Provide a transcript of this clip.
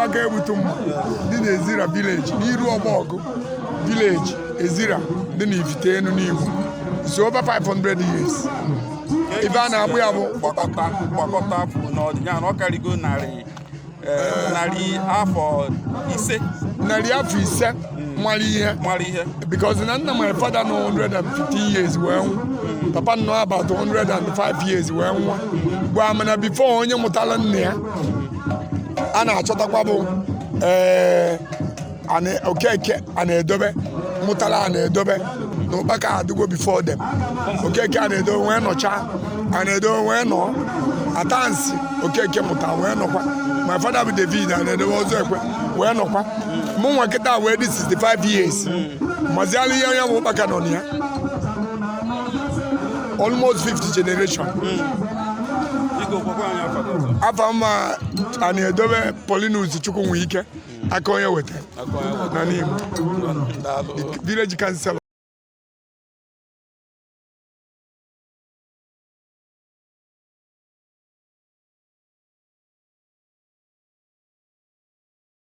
Ụkpaka Egbutu Mma dị na Ezira village, n'iru Ọgbọgụ village, Ezira dị na Ifite Enu n'Igbo. It's over 500 years. Ife a na-akpụ ya bụ Gbakọta gbakọta afọ n'ọdị ya na ọ karịgo 500. 500 mara ihe. Mara ihe. Because na nna my father nọ 115 years wee nwụ, papa nọ about 105 years wee nwụọ. Gwa m na before onye mụtara nna ya a na-achọtakwa bụ Okeke a na-edobe mụtara a na-edobe na Ụkpaka adịgo before them. Okeke a na-edobe wee nọcha, a na-edobe wee nọ atansi. Okeke mụtara wee nọkwa. My father bụ David a na-edobe ọzọ ekwe wee nọkwa. Mụ nwa kịta wee dị 65 years, maziala ihe onye bụ Ụkpaka nọ na ya almost 50 generation. Biko, gwakwa anyị afa gị ọzọ. Afa mma a na-edobe Paulinus Chukwunwe Ike aka onye weta Aka onye weta. na n'Igbo. Daalụ. Village councilor.